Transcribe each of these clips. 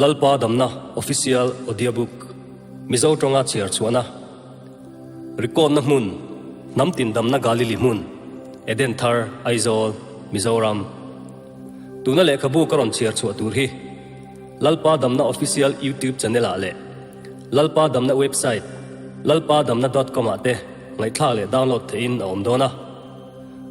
Lalpa Damna Official Audiobook Mizo tawnga chhiar chhuahna Record-na hmun Hnam tin damna Galili hmun Eden Thar Aizawl Mizoram Tuna lehkhabu ka rawn chhiar chhuah tur hi Lalpa Damna Official YouTube channel ah leh Lalpa Damna website lalpadamna dot com ah te ngaihthlak leh download theihin a awm dawn a.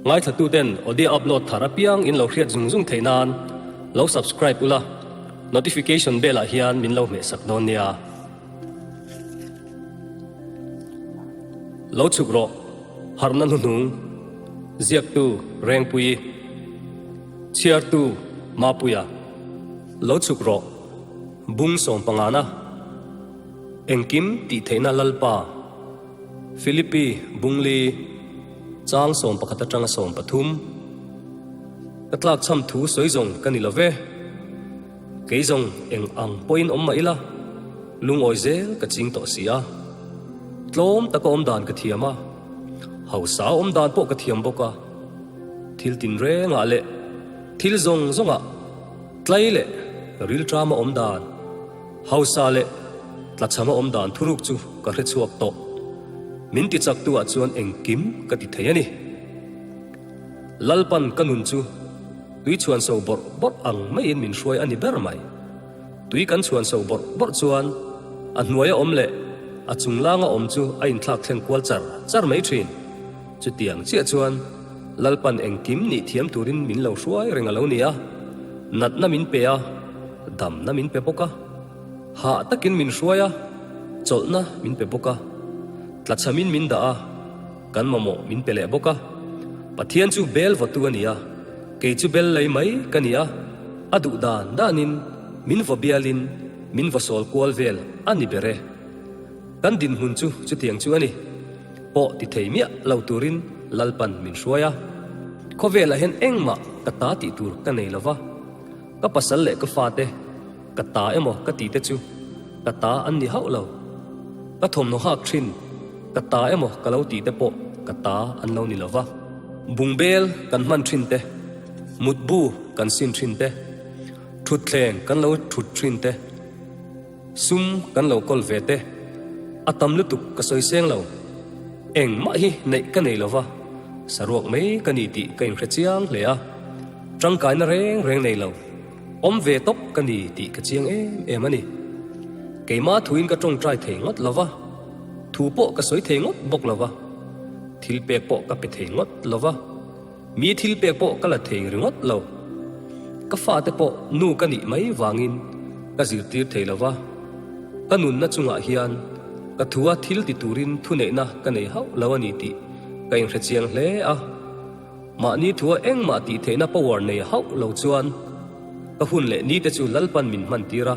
Ngaithlatuten audio upload thar apiang in lo hriat zung zung theih nan lo subscribe ula, notification bell ah hian min lo hmehsak dawn nia. Lo chhuk rawh, harhna hnuhnung, ziaktu Rengpuii, chhiartu Mapuia. Lo chhuk rawh, bung sawmpangana, engkim tih theihna Lalpa. Philippi Bungli chang 11 atanga 13. Ka tlak chham thu sawi zawng ka ni lo ve. Kei zawng eng ang pawhin awm mah ila, lungawi zel ka ching tawh si a. Tlawm taka awm dan ka thiam a, hausa awm dan pawh ka thiam bawk a. Thil tinrengah leh thil zawng zawngah tlai leh rilṭama awm dan, Hausa leh tlachhama awm dan thuruk chu ka hre chhuak tawh. Min ti chak tu ah chuan engkim ka ti thei a ni. Lalpan ka nun chu tui chhuan so bawrh bawrh ang maiin min hruai a ni ber mai. Tui kan chhuan so bawrh bawrh chuan a hnuaia awm leh a chunglanga awm chu a inthlak thleng kual char char mai thin. Chutiang chiah chuan Lalpan engkim nih thiam turin min lo hruai reng a lo ni a, natna min pe a, damna min pe bawk a, hah takin min hruai a, chawlhna min pe bawk a, tlachhamin min dah a, kan mamawh min pe leh bawk a. Pathian chu bel vawtu a ni a, kei chu bel lei mai ka ni a, a duh dan danin min vaw bialin min vaw sawl kual vel a ni ber e. Kan dinhmun chu chutiang chu a ni. Pawh ti thei miah lo turin Lalpan min hruai a. Khawvelah hian engmah ka ta tih tur ka nei lo va, ka pasal leh ka fate ka ta emaw ka tih te chu ka ta an ni hauh lo. Ka thawmhnaw hak thin ka ta emaw ka lo tih te pawh ka ta an lo ni lo va. Bungbel kan hman thin te, mutbu kan sin thin te, thutthleng kan lo thut thin te, Sum kan lo kawl ve te, a tam lutuk ka sawi seng lo. Engmah hi neih ka nei lova, saruak mai ka ni tih ka inhre chiang hle a. Tangkaina reng reng nei lo, awm ve tawp ka ni tih ka chiang em em a ni. Keimah thuin ka tawngtai thei ngawt lova, thu pawh ka sawi thei ngawt bawk lova, thil pek pawh ka pe thei ngawt lova, Mi thil pek pawh ka la thei ringawt lo. Ka fate pawh nu ka nih mai vangin ka zirtir thei lo va, ka nunna chungah hian ka thua thil ti turin thuneihna ka nei hauh lo a ni tih ka inhre chiang hle a. Mahni thua engmah tih theihna power nei hauh lo chuan ka hun leh nite chu Lalpan min hman tir a,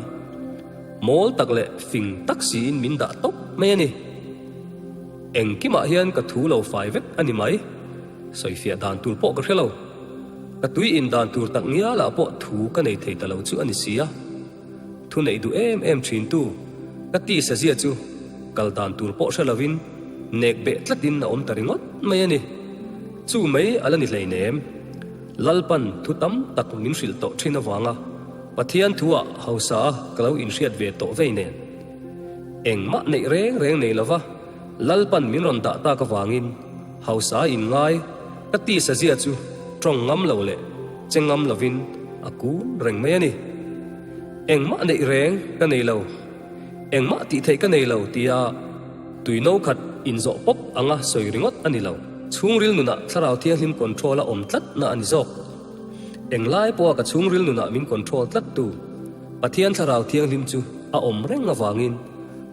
mawl tak leh fing tak siin min dah tawp mai a ni. Engkimah hian ka thu lo fai vek a ni mai. Sawifiah dan tur pawh ka hre lo. Ka tui in dan tur tak ngialah pawh thu ka nei thei ta lo chu a ni si a. Thu neih duh em em thin tu ka tisa zia chu kal dan tur pawh hre lovin nek beh tlatin a awm ta ringawt mai a ni. Chu mai a la ni hleinem. Lalpan thu tam tak min hrilh tawh thin avanga Pathian thuah hausa a ka lo inhriat ve tawh vei nen. Engmah neih reng reng nei lova Lalpan min rawn dah tak avangin Hausa in ngai ka tisa zia chu tawng ngam lo leh che ngam lovin a kun reng mai a ni. Engmah neih reng ka nei lo, engmah tih theih ka nei lo tia tui no khat inzawh pawp anga sawi ringawt a ni lo. Chhungril nunah Thlarau Thianghlim control a awm tlatna a ni zawk. Englai pawha ka chhungril nunah min control tlattu Pathian Thlarau Thianghlim chu a awm reng avangin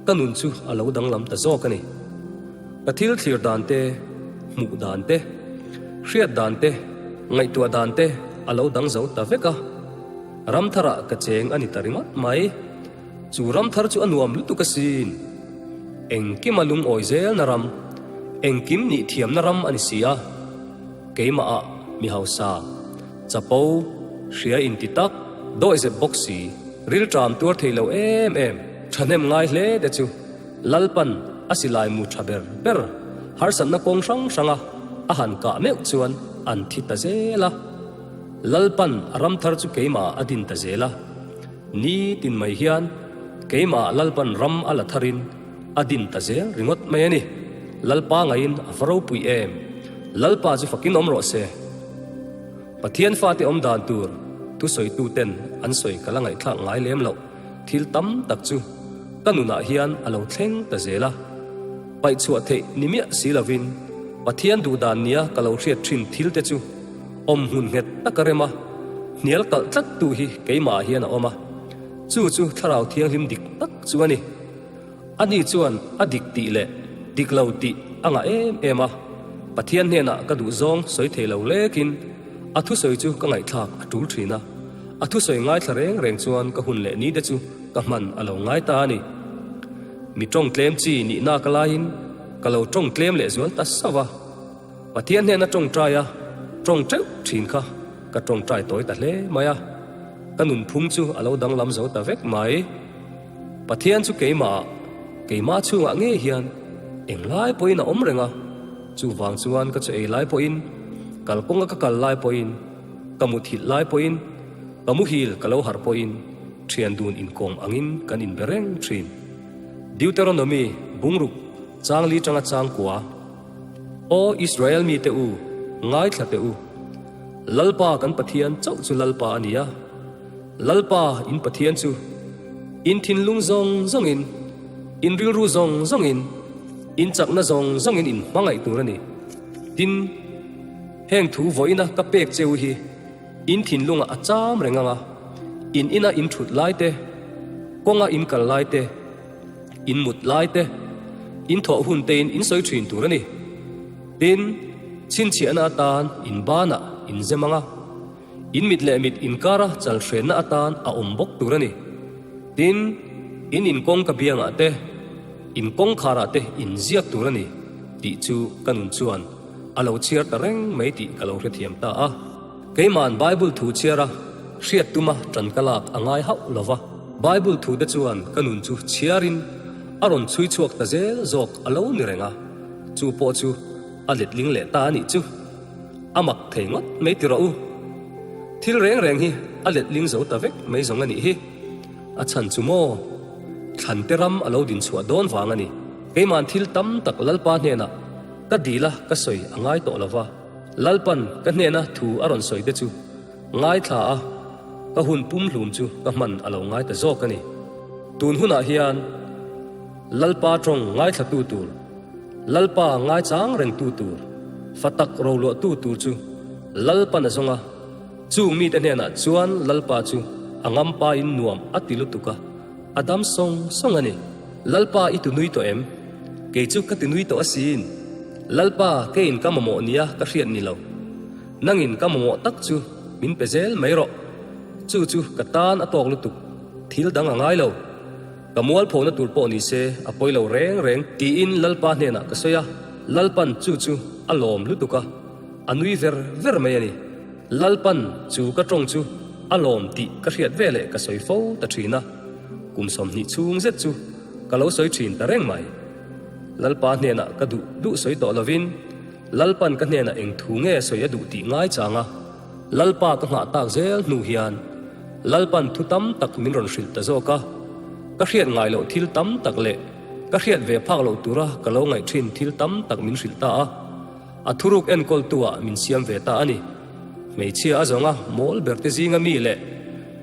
ka nun chu a lo danglam ta zawk a ni. Ka thil thlir dan te, hmuh dan te, hriat dan te, ngaihtuah dan te a lo dang zo ta vek a. Ram tharah ka cheng a ni ta ringawt mai. Chu ram thar chu a nuam lutuk asin. Engkim a lungawi zelna ram, engkim nih thiamna ram a ni si a. Keimah ah mi hausa, chapo, hria inti tak, dawihzep bawk si, rilṭam tuar thei lo em em, ṭhahnem ngai hle te chu Lalpan a silai mu tha ber ber harsatna kawng hrang hranga a han kah meuh chuan an thi ta zel a. Lalpan a ram thar chu keimah a din ta zel a. Ni tin mai hian keimah Lalpan ram a la tharin a din ta zel ringawt mai a ni. Lalpa ngaiin a va ropui em! Lalpa chu fakin awm rawh se. Pathian fate awm dan tur thusawituten an sawi ka la ngaihthlak ngai lem loh thil tam tak chu ka nunah hian a lo thleng ta zel a. Paih chhuah theih ni miah si lovin Pathian duh dan nia ka lo hriat thin thil te chu awm hmun nghet taka rem a, hnial kalh tlat tu hi keimah ah hian a awm a, chu chu Thlarau Thianghlim dik tak chu a ni. Ani chuan a dik tih leh dik lo tih a ngah em em a, Pathian hnenah ka duh zawng sawi thei lo lekin a thusawi chu ka ngaihthlak a tul thin a, a thusawi ngaithla reng reng chuan ka hun leh ni te chu ka hman a lo ngai ta a ni. Mi tawng tlem chi nihna ka laiin ka lo tawng tlem leh zual ta sauh a. Pathian hnena tawngtai a tawng teuh thin kha ka tawngtai tawi ta hle mai a, ka nunphung chu a lo danglam zo ta vek mai. Pathian chu keimah ah, keimah chhungah ngei hian englai pawhin a awm reng a, chuvang chuan ka chaw ei lai pawhin, kalkawnga ka kal lai pawhin, ka muthilh lai pawhin, ka muhil ka lo harh pawhin thian dun inkawm angin kan inbe reng thin. Deuteronomy bungruk changli tanga changkua. Aw Israel mite u, ngaithla teh u. Lalpa kan Pathian chauh chu Lalpa a ni a. Lalpa in Pathian chu in thinlung zawng zawngin, in rilru zawng zawngin, in chakna zawng zawngin in hmangaih tur a ni. Tin, heng thu vawiina ka pek che u hi in thinlungah a cham reng ang a, in ina in thut lai te, kawnga in kal lai te, In mut lai te, in thawh hun tein in sawi thin tur a ni. Tin, chhinchhiahna atan in banah in zem ang a, in mit leh mit inkara chal hrenna atan a awm bawk tur a ni. Tin, in inkawngka biangah te, in kawngkharah te in ziak tur a ni tih chu ka nun chuan a lo chhiar ta reng mai tih ka lo hrethiam ta a. Keima'n Bible thu chhiar a, hriat tuma ṭan ka lak a ngai hauh lo va. Bible thu te chuan ka nun chu chhiarin a rawn chhui chhuak ta zel zawk a lo ni reng a, chu pawh chu a letling leh ta a nih chu. A mak thei ngawt mai ti rawh u. Thil reng reng hi a letling zo ta vek mai zawng a nih hi. A chhan chu maw? Thlante ram a lo din chhuah dawn vang a ni. Keima'n thil tam tak Lalpa hnenah ka dil a ka sawi a ngai tawh lo va. Lalpan ka hnena thu a rawn sawi te chu ngaithla a, ka hun pumhlum chu ka hman a lo ngai ta zawk a ni. Tun hunah hian Lalpa tawng ngaithlatu tur, Lalpa ngaichang rengtu tur, fa tak roluahtu tur chu Lalpan a zawng a, chung mite hnenah chuan Lalpa chu a ngampain nuam a ti lutuk a, a dam sawng sawng a ni. Lalpa i tunui tawh em? Kei chu ka tinui tawh asin. Lalpa keiin ka mamawh nia ka hriat ni lo. Nangin ka mamawh tak chu min pe zel mai rawh. Chu chu ka tan a tawk lutuk, thil dang a ngai lo. Ka mualphona tur pawh ni se a pawi lo reng reng tiin Lalpa hnenah ka sawi a, Lalpan chu chu a lawm lutuk a, a nui ver ver mai a ni. Lalpan chu ka tawng chu a lawm tih ka hriat veleh ka sawi fo ta thin a, kum 20 chhung zet chu ka lo sawi thin ta reng mai. Lalpa hnenah ka duh duh sawi tawh lovin Lalpan ka hnenah eng thu nge sawi a duh tih ngai chang a, Lalpa ka nghah tak zel hnu hian Lalpan thu tam tak min rawn hrilh ta zawk a, ka hriat ngai loh thil tam tak leh ka hriat ve phak loh tura ka lo ngaih thin thil tam tak min hrilh ta a, a thuruk enkawltu ah min siam ve ta a ni. Hmeichhia a zawnga mawl ber te zinga mi leh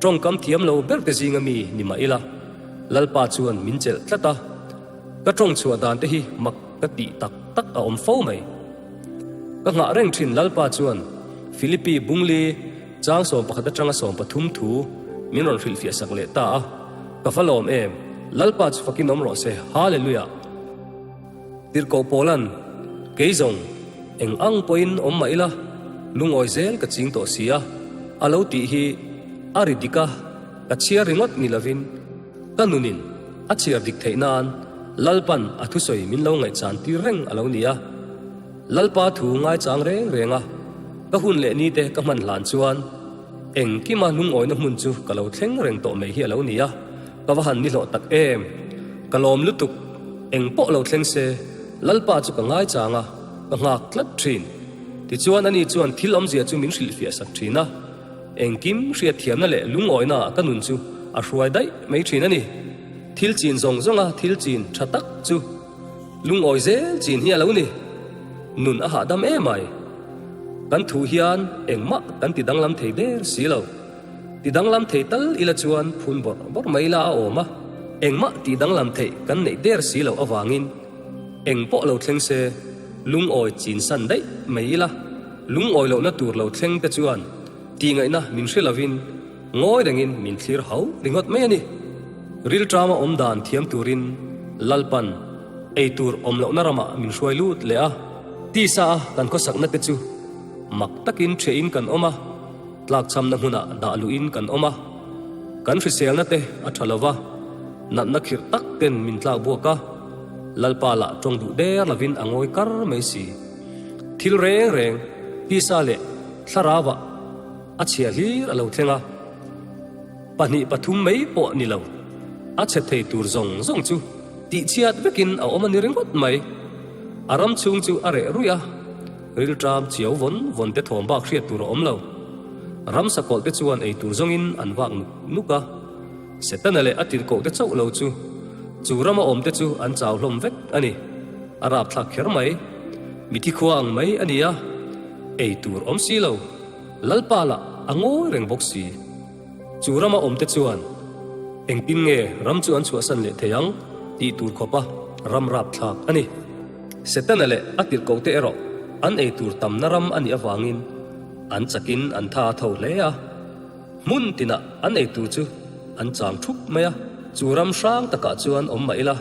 tawngkam thiam lo ber te zinga mi ni mah ila, Lalpa chuan min chelh tlat a, ka tawng chhuah dan te hi mak ka tih tak tak a awm fo mai. Ka nghah reng thin Lalpa chuan Philippi Bungli chang 11 atanga 13 thu min rawn hrilhfiah sak leh ta a, ka va lawm em, Lalpa chu fakin awm rawh se, Hallelujah! Tirhkoh Paula'n, Kei zawng, eng ang pawhin awm mah ila, lungawi zel ka ching tawh si a, a lo tih hi a ri dik a, ka chhiar ringawt ni lovin ka nunin a chhiar dik theih nan Lalpan a thusawi min lo ngaihchan tir reng a lo ni a. Lalpa thu ngaichang reng reng a, ka hun leh nite ka hman hlan chuan engkima lungawina hmun chu ka lo thleng reng tawh mai hi a lo ni a. Ka va han ni hlawh tak em! Ka lawm lutuk, eng pawh lo thleng se, Lalpa chu ka ngaichang a, ka nghak tlat thin. Tichuan ani chuan thil awmzia chu min hrilhfiah sak thin a, engkim hriatthiamna leh lungawina ah ka nun chu a hruai daih mai thin a ni. Thil chin zawng zawnga thil chin tha tak chu lungawi zel chin hi a lo ni. Nun a hahdam em mai. Kan thu hian engmah kan ti danglam thei der si lo. Ti danglam thei tal ila chuan phun bawrh bawrh mai la a awm a, engmah tih danglam theih kan neih der si loh avangin eng pawh lo thleng se lungawi chin san daih mai ila, lungawi lohna tur lo thleng te chuan tih ngaihna min hre lovin ngawi rengin min thlir hau ringawt mai a ni. Rilṭama awm dan thiam turin Lalpan ei tur awm lohna ramah min hruai lut leh a, tisa a kan khawsakna te chu mak takin ṭhiahin kan awm a, Tlakchhamna hmunah dah luhin kan awm a, kan hriselna te a tha lo va, natna khirh tak ten min tlak buak a, Lalpa lah tawng duh der lovin a ngawi kar mai si. Thil reng reng, tisa leh thlarauah a chhia hlir a lo thleng a, 2 3 mai pawh ni lo, a chhe thei tur zawng zawng chu tihchhiat vekin a awm a ni ringawt mai. A ram chhung chu a reh ruih a. Rilṭam chiau vawn vawn te thawm bak hriat tur a awm lo. Ramsa kawlh te chuan ei tur zawngin an vak nuk nuk a. Setana leh a tirhkoh te chauh lo chu chu rama awm te chu an chau hlawm vek a ni. A rapthlak kher mai. Mithi khua ang mai a ni a, ei tur awm si lo. Lalpa lah a ngawi reng bawk si. Chu rama awm te chuan engtin nge ram chu an chhuahsan leh thei ang tih tur khawpa ram rapthlak a ni. Setana leh a tirhkoh te erawh an ei tur tamna ram a nih avangin an chakin an tha a tho hle a, hmun tinah an ei tur chu an chang thup mai a. Chu ram hrang takah chuan awm mah ila,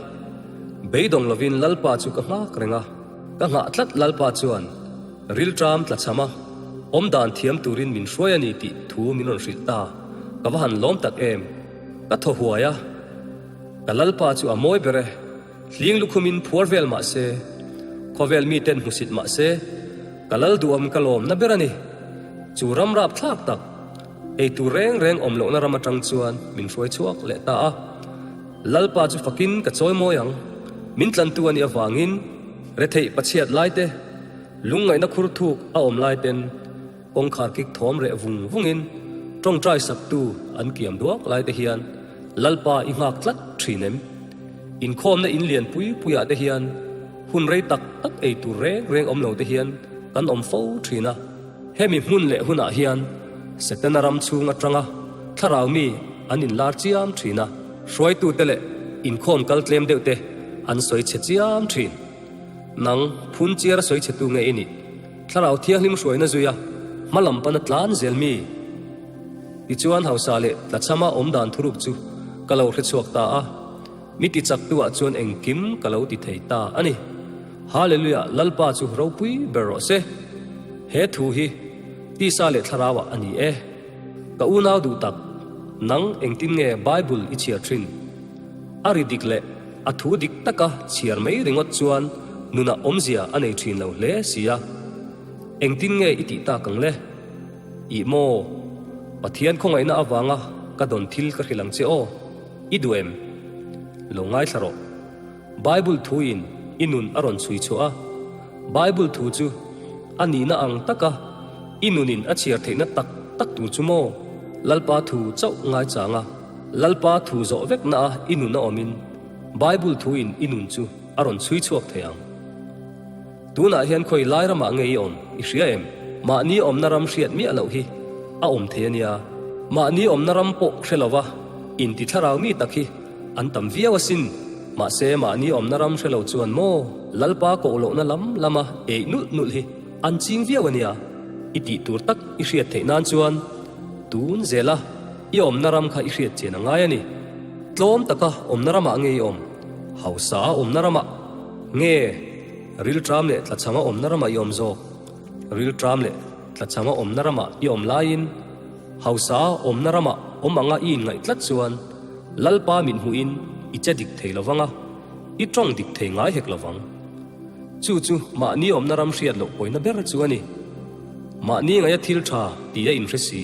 beidawng lovin Lalpa chu ka nghak reng a, ka nghah tlat Lalpa chuan Rilṭam tlachham a, awm dan thiam turin min hruai a ni tih thu min rawn hrilh ta. Ka va han lawm tak em! Ka thaw huai a, ka Lalpa chu a mawi ber e. Hling lukhumin phuar vel mah se, khawvel miten hmusit mah se, ka Lal duhawm ka lawmna ber a ni. Chu ram rapthlak tak, ei tur reng reng awm lohna ram aṭang chuan min hruai chhuak leh ta a. Lalpa chu fakin ka chawi mawi ang, min tlantu a nih avangin retheih pachhiat laite, Lungngaihna khur thuk a awm lai ten kawngkhar kik thawm reh vung vungin tawngtai saktu an kiam duak lai te hian Lalpa i nghak tlat thin em? Inkhawmna in lian pui puiah te hian hun rei tak tak ei tur reng reng awm lo te hian kan awm fo thin a. Hemi hmun leh hunah hian Setana ram chhung atanga thlarau mi an inlar chiam thin a, hruaitute leh inkhawm kal tlem deuh te an sawi chhe chiam thin. Nang, phun chiar a sawi chhetu nge i nih? Thlarau Thianghlim hruaina zui a, hma lam pana tlan zel mi? Tichuan hausa leh tlachhama awm dan thuruk chu ka lo hre chhuak ta a, mi ti chaktu ah chuan engkim ka lo ti thei ta a ni. Hallelujah Lalpa chu ropui ber rawh se. He thu hi tisa leh thlarau ah a ni e. Ka unau duh tak, nang engtin nge Bible i chhiar thin? A ri dik leh a thu dik taka chhiar mai ringawt chuan nunah awmzia a nei thin lo hle si a. Engtin nge i tih tak ang le? Ih maw? Pathian khawngaihna avanga ka dawn thil ka hrilh ang che aw. I duh em? Lo ngaithla rawh. Bible thuin i nun a rawn chhui chhuah a. Bible thu chu a nihna ang taka i nunin a chhiar theihna tak tak tur chu maw? Lalpa thu chauh ngaichang a. Lalpa thu zawh vekna a i nun a awmin Bible thuin i nun chu a rawn chhui chhuak thei ang. Tunah hian khawi lai ramah nge i awm i hria em? Mahni awmna ram hriat miah loh hi a awm thei a nia. Mahni awmna ram pawh hre lova inti thlarau mi tak hi an tam viau asin. Mahse mahni awmna ram hre lo chuan maw Lalpa koh lohna lam lama eih nulh nulh hi an ching viau a nia. I tih tur tak i hriat theih nan chuan tun zela I awmna ram kha i hriat chian a ngai a ni. Tlawm taka awmna ramah nge i awm? Hausa a awmna ramah nge rilṭam leh tlachham a awmna ramah i awm zawk? Rilṭam leh tlachham a awmna ramah i awm laiin hausa a awmna ramah awm anga i inngaih tlat chuan Lalpa mit hmuhin i che dik thei lovang a, i ṭawng dik thei ngai hek lovang. Chu chu mahni awmna ram hriat loh pawina ber chu a ni. Mahni ngaia thil ṭha tih a inhre si.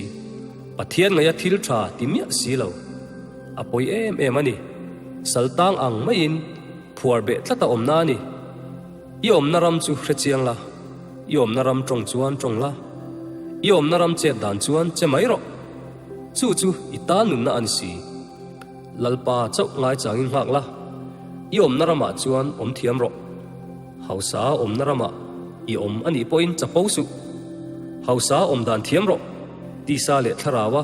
Pathian ngaia thil tha ti miah si lo. A pawi em em a ni. Saltang ang maiin phuar beh tlat a awmna a ni. I awmna ram chu hre chiang la, i awmna ram tawng chuan tawng la, i awmna ram chet dan chuan che mai rawh. Chu chu i tan nunna a ni si. Lalpa chauh ngaichangin nghak la, i awmna ramah chuan awm thiam rawh. Hausa awmna ramah i awm a nih pawhin chapo suh. Hausa awm dan thiam rawh, tisa leh thlaraua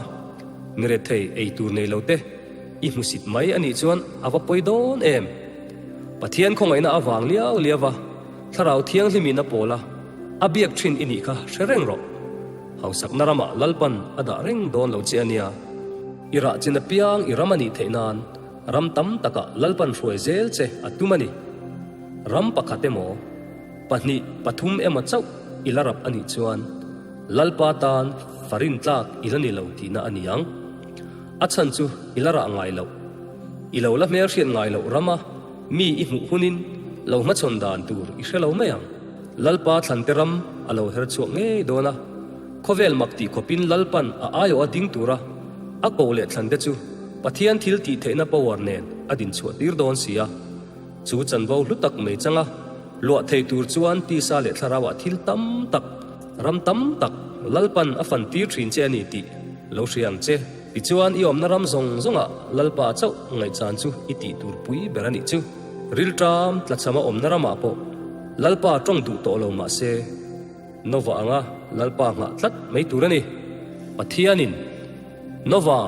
mi rethei ei tur nei lo te i hmusit mai a nih chuan a va pawi dawn em? Pathian khawngaihna avang liau liau va Thlarau Thianghlimin a pawl a, a biak thin i nih kha hre reng rawh. Hausakna ramah Lalpan a dah reng dawn lo che a nia. I rah chin apiang i ram a nih theih nan ram tam takah Lalpan hruai zel che a tum a ni. Ram pakhat emaw, pahnih, pathum emaw chauh i la rap a nih chuan Lalpa tan farin tlak i la ni lo tihna a ni ang. A chhan chu i la rah ngai loh, i lo la hmelhriat ngai loh rama mi i hmuh hunin lo hmachhawn dan tur i hre lo mai ang. Lalpa thlante ram a lo her chhuak ngei dawn a, khawvel mak tih khawpin Lalpan a aiawh a ding tura a koh leh thlante chu Pathian thil tih theihna power nen a din chhuah tir dawn si a. Chu chanvo hlu tak mai changa luah thei tur chuan tisa leh thlarauah thil tam tak, ram tam tak Lalpan a fan tir thin che a ni tih lo hria ang che. Tichuan i awmna ram zawng zawngah Lalpa chauh ngaihchan chu i tih tur pui ber a nih chu. Rilṭam tlachhama awmna ramah pawh Lalpa ṭawng duh tawh lo mah se, Nova anga Lalpa nghah tlat mai tur a ni. Pathianin, Nova,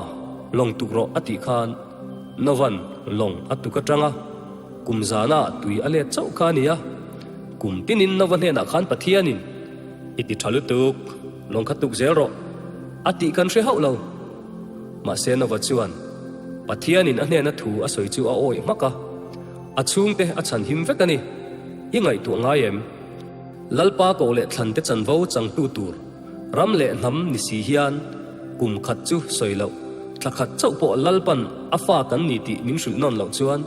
lawng tuk rawh a tih khan Nova'n lawng a tuk aṭanga kum zana tui a let chauh kha a ni a. Kum tinin Nova hnenah khan Pathianin, I ti ṭha lutuk, lawng kha tuk zel rawh a tih kan hre hauh lo. Mahse Nova chuan Pathianin a hnena thu a sawi chu a awih hmak a, a chhungte a chhan him vek a ni. I ngaihtuah ngai em? Lalpa koh leh thlante chanvo changtu tur ram leh hnam ni si hian kum khat chu sawi loh, thla khat chauh pawh Lalpan a fa kan ni tih min hrilh nawn loh chuan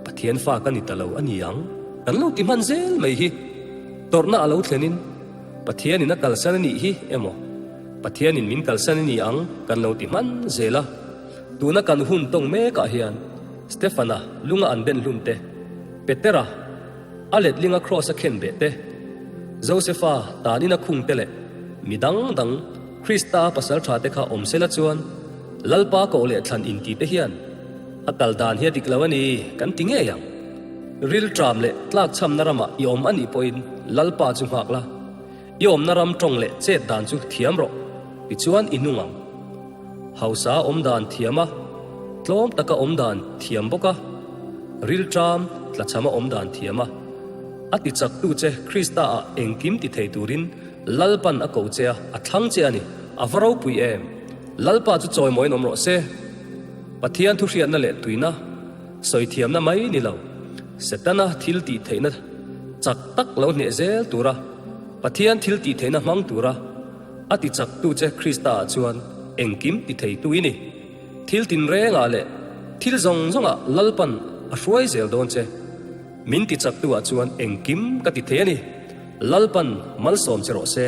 Pathian fa ka ni ta lo a ni ang. Kan lo ti hman zel mai hi. Tawrhna a lo thlenin Pathianin a kalsan a nih hi emaw Pathianin min kalsan a ni ang kan lo ti hman zel a. Tuna kan hun tawng mekah hian Stefana lunga an ben hlum te, Petera a letlinga kraws a khen beh te, Josefa tanin a khung te leh mi dang dang Krista pasal tha te kha awm sela chuan Lalpa koh leh thlan inti te hian a kal dan hi a dik lo a ni kan ti ngei ang. Rilṭam leh tlakchhamna ramah i awm a nih pawhin Lalpa chu nghak la, i awmna ram ṭawng leh chet dan chu thiam rawh, tichuan i nung ang. Hausa awm dan thiam a, tlawm taka awm dan thiam bawk a, rilṭam tlachhama awm dan thiam a, a tichaktu che Krista-ah engkim ti thei turin Lalpan a ko che a, a thlang che a ni. A va ropui em! Lalpa chu chawimawiin awm rawh se. Pathian thuhriatna leh tuina. Sawi thiamna mai ni lo, Setana thil tih theihna chak tak lo hneh zel tura Pathian thil tih theihna hmang tura a ti chaktu che Krista-ah chuan engkim ti theitu i ni. Thil tinrengah leh thil zawng zawngah Lalpan a hruai zel dawn che. Min ti chaktu-ah chuan engkim ka ti thei a ni. Lalpan malsawm che rawh se.